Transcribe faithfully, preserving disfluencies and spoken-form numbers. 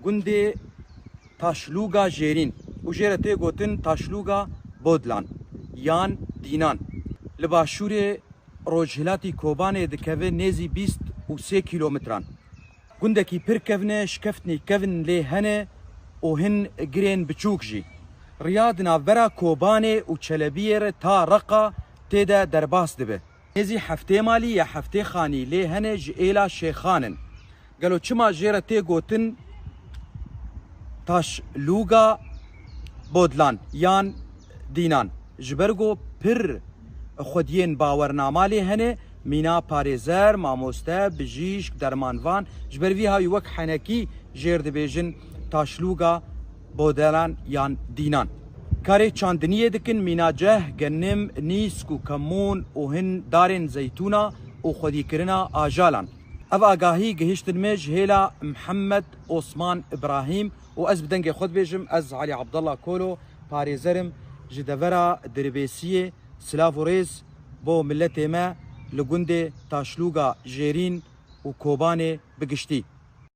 Gundê Taşlûga Jêrîn û jê re tê gotin Taşlûga Bodlan yan Dînan. Li başûrê rojhilatî Kobanê dikeve nêzî bîst û sê kîlometran. Gundekî pir kevn e, şikeftinî kevn lê hene û hin girên biçûk jî. Riya di navbera Kobanê û Çelebiyê re ta Reqa tê de derbas dibe. Nêzî heftê malî ya heftê xanî lê hene ji êla Şêxan in. Gelo çima jê re tê gotin Taşlûga Bodlan yan Dînan? Ji ber ku pir xwediyên bawernama lê hene, mîna parêzer, mamoste, bijîşk, dermanvan, ji ber vî hawî wek henekî jêr dibêjin Taşlûga Bodlan yan Dînan. Karê çandiniyê dikin, mîna ceh, genim, nîsk û kemûn û hin darên zeytûna û xwedîkirina ajalan. Ev agahî gihiştin me ji hêla Mihemed Osman Îbrahîm û ez bi dengê xwe dibêjim, ez Alî Abdallah Kolo, parêzer im ji devera Dirbêsiyê. Silav û rêz bo miletê me li gundê Taşlûga Jêrîn û Kobanê bi giştî.